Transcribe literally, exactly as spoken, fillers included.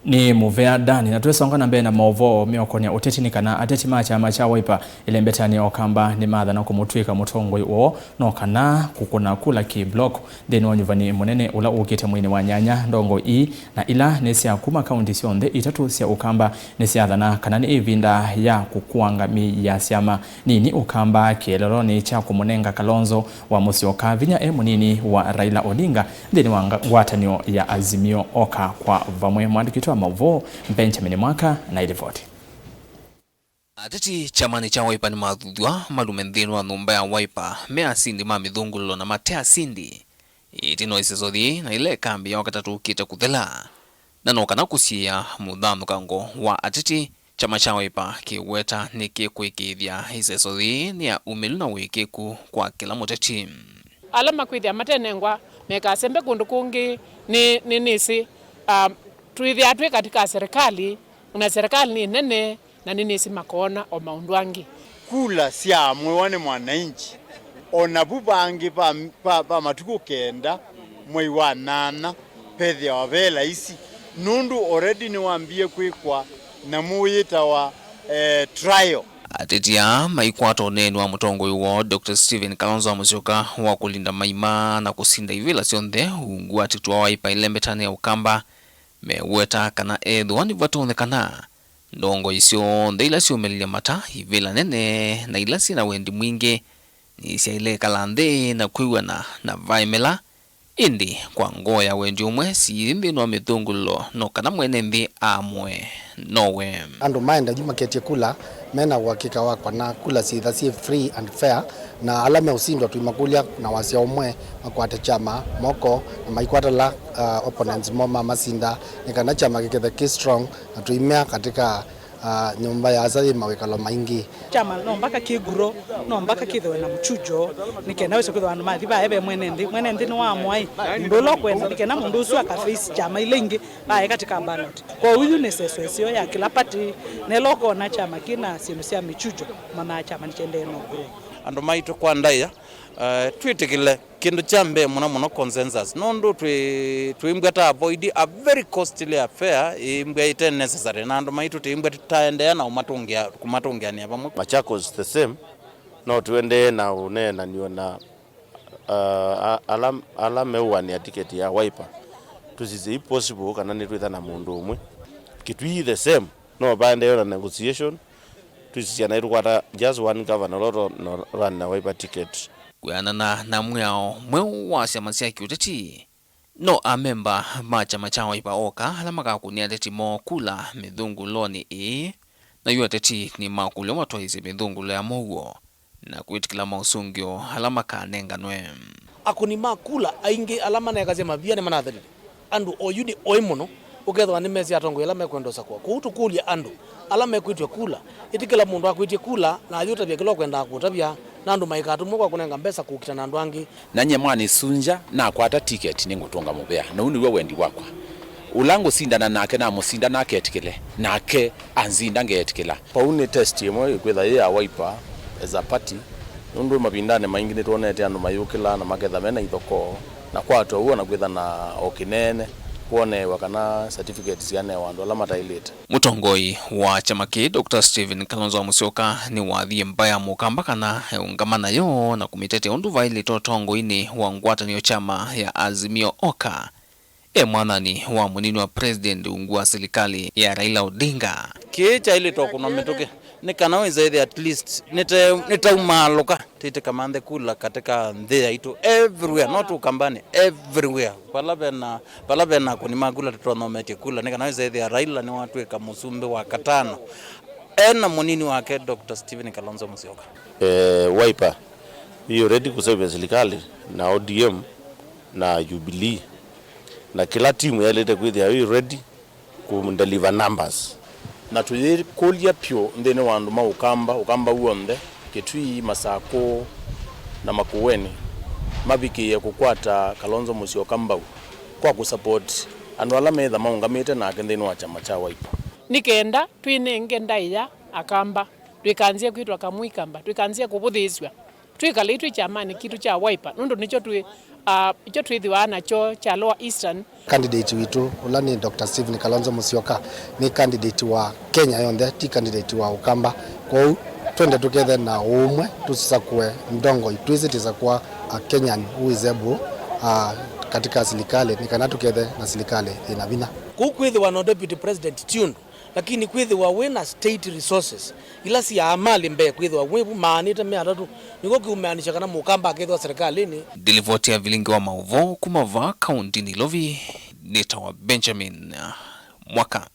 Nĩ mũvea Dani, na twĩsonga na mbee na maũvoo meũkonĩa ũteti nĩ kana ateti ma kyama kya Wiper ĩlembetanĩ ya Ũkamba nĩmathana kũmũtw'ĩka mũtongoi woo, no kana kũkũna kula kĩ block nthĩnĩ wa ũnyuvani mũnene ũla ũkĩte mweinĩ wa nyanya. Ndongoi ii na ila nĩ sya kuma kaunti syonthe itatũ sya Ũkamba nĩsyathana kana nĩ ĩvinda ya kũkũanga mĩi ya syama nini Ũkamba kĩeleelonĩ kya kũmũnenga Kalonzo wa Musyoka vinya e mũnini wa Raila Odinga nthĩnĩ wa nga-, ngwatanĩo ya Azimio Oka kwa Vamwe. Mwandĩki witũ wa maũvoo Benjamin Mwaka na ĩlivoti. Ateti kyamanĩ kya Wiper nĩmathuthw'a malume nthĩnĩ wa nyũmba ya Wiper me asindi ma mĩthũngũlũlo na mate asindi ĩtina wa ĩseso yĩĩ na ĩla ĩkambĩĩa Wakatatũ ũkĩte kũthela. Na no kana kũsiĩĩa mũthanũkango wa ateti, kyama kya Wiper kĩweta nĩkĩkũĩkĩĩthya ĩseso yĩĩ nĩ ya umĩlu na ũĩkĩĩku kwa kĩla mũteti. Ala makwĩthĩa matenengwa mekasembe kũndũ kũngĩ, nĩ, nĩ, nĩsĩ, ah, twĩthĩa twĩ katika serikali, na serikali nĩ nene, na nĩnĩsĩ makoona o maũndũ angĩ. Kula syaamũĩwa nĩ mwananchi, o na vu vangĩ va, va, va matukũ kenda mwei wa nyanya, vethĩawa ve laisi, nũndũ already nĩwambie kwĩkwa na mũyĩtawa, eh, trial. Ateti aa maikwata ũneeni wa mũtongoi woo, Doctor Stephen Kalonzo wa Musyoka, wa kũlinda maima na kũsinda ivĩla syonthe ungu wa tikiti wa Wiper ĩlembetanĩ ya Ũkamba, meweta kana ethĩwa nĩvatonyekana, ndongoi syonthe ila syũmĩlĩlye mata ivĩla nene na ila syĩ na wendi mwingĩ nĩsyaĩle ĩkala nthĩ na kwĩw'ana na vaemela. Ĩndĩ kwa ngoo ya wendi ũmwe, sithi nthĩnĩ wa mĩthũngũlũlo no kana mwene nthĩ aamũe nowe. Andũ maenda yu maketye kula mena ũakĩka wa kana kula syĩtha syĩ free and fair, na ala meũsindwa tũimakũlya na wasya ũmwe makwate kyama moko na maikwata ala, uh, opponents moo mamasinda, nĩ kana kyama kĩkethe kĩ strong na tũimea katika, uh, nyũmba ya asa yĩ mawĩkalo maingĩ. Kyama no mpaka kĩ grow, no mpaka kĩthĩwe na mchujo, nĩ kenda wĩse kwĩthĩwa andũ mathi vae ve mwene nthĩ. Mwene nthĩ nĩwamũai mũndũ ũla ũkwenda, nĩ kenda mũndũ ũsu aka face kyama ila ingĩ vae katika ballot. Kwoou yu nĩ seso ĩseo ya kĩla party, na ĩla ũkona kyama kĩna syĩndũ sya mchujo, manyaa kyama nĩkyendee no grow. Andũ maitũ kwa ndaĩa, eh, twĩtĩkĩle kĩndũ kya mbee mũno mũno consensus, nũndũ twĩ, twĩmbwa ta avoid a very costly affair, ĩmbwa ĩte necessary, na andũ maitũ tĩmbwa tũtaendeea na ũmatũngĩa-, kũmatũngĩanĩa vamwe. Machakos the same, no tũendee na ũneenanio na, uh, a-, ala, ala meũanĩa tiketi ya Wiper. Tũsisye i possible kana nĩtwĩtha na mũndũ ũmwe. Kitui the same, no vaendeeo na negotiation, tũsisya na ĩtũkwata just one governor ũla ũtonya Wiper ticket. Kwĩanana na mwĩao mweũ wa syama sya kĩũteti, no amemba ma kyama kya Wiper oka ala makakũnĩa ateti moo kula mĩthũngũlũlonĩ ĩĩ, na yu ateti nĩmakũlw'a matwaĩĩsye mĩthũngũlũlo ya mũuo na kwĩtĩkĩla maũsũngĩo ala makanenganwe. Akũni ma kula aingĩ ala manekasya mavia nĩmanathelile. Andũ oyu nĩ oĩ mũno, ũkethĩwa nĩmesĩ atongoi ala mekwenda ũsakũa. Kwoou tũkũlye andũ ala mekwĩtw'a kula, ĩtĩkĩla mũndũ akwĩtye kula na ayũtavya kĩla ũkwendaa kũtavya, na andũ maikatũmwe kwa kũnenga mbesa kũkita na andũ angĩ. Na nyie mwanĩsunja nakwata tiketi nĩngũtũnga mũvea, na ũu nĩw'o wendi wakwa. Ũla ngũsindana nake namũsinda na aketĩkĩle, nake anzinda ngeetĩkĩla. Vau nĩ test ĩmwe ĩkwĩtha yĩ ya Wiper as a party, nũndũ mavindanĩ maingĩ nĩtwonete andũ mayũkĩla na maketha mena ithokoo, na kwatwa ũu ona kwĩtha na o kĩneene kwoneewa kana certificate syanewa andũ ala mataĩlĩte. Mũtongoi wa kyama kĩĩ, Doctor Stephen Kalonzo wa Musyoka, nĩwathie mbaĩ ya Mũkamba kana eũngama nayo na kũmĩtetea ũndũ vaĩlĩte ũtongoinĩ wa ngwatanĩo kyama ya Azimio Oka. E mwathani wa mũnini wa president ungu wa silikalĩ ya Raila Odinga. Kĩĩ kyaĩlĩte ũkũnwa mĩtũkĩ nĩ kana wĩse ĩthĩ at least nĩte-, nĩtaumaalũka, tĩtĩkamanthe kula katika nthĩ yaitũ everywhere, not Ũkambanĩ, everywhere. Vala vena, vala vena akũni ma kula tũtonya ũmetye kula nĩ kana wĩse ĩthĩa Raila nĩwatw'ĩka mũsumbĩ wa katano ena mũnini wake Doctor Stephen Kalonzo Musyoka. Eh, Wiper ĩ ready kũseũvya silikalĩ na O D M na Jubilee, na kĩla timu yaĩlĩte kwĩthĩa ĩ ready kũ deliver numbers. Na tũyĩkũlya pyũ nthĩnĩ wa andũ ma Ũkamba, Ũkamba w'onthe, Kitui, Masakũ na Makueni, mavikĩĩe kũkwata Kalonzo Musyoka mbau kwa kũ support andũ ala meĩtha maũngamĩte nake nthĩnĩ wa kyama kya Wiper. Nĩ kenda twĩnenge ndaĩa Akamba, tũikanzĩe kwĩtwa Kamũikamba, tũikanzĩe kũvũthĩĩsw'a. Twĩkalei twĩ kyamanĩ kitũ kya Wiper, nũndũ nĩkyo twĩ, ah, ikyo twĩthĩwa nakyo kya Lower Eastern. Candidate witũ, ũla nĩ Doctor Stephen Kalonzo Musyoka, nĩ candidate wa Kenya yonthe, ti candidate wa Ũkamba. Kwoou, twende tũkethe na ũũmwe, tũsakũe ndongoi, twĩsĩ tũsakũa a Kenyan who is able, ah, katika silikalĩ, nĩ kana tũkethe na silikalĩ ĩna vinya. Kũu kwĩthĩwa na deputy president ti ũndũ, lakini kwĩthĩwa wĩ na state resources ila siaa malĩ mbee, kwĩthĩwa wĩ vu maanĩte me atatũ, nĩkw'o kĩũmaanisya kana Mũkamba akethĩwa serikalĩnĩ. Ndilivoti ya vilingi wa maũvoo kuma vaa kaũnti Nairobi nĩtawa Benjamin Mwaka.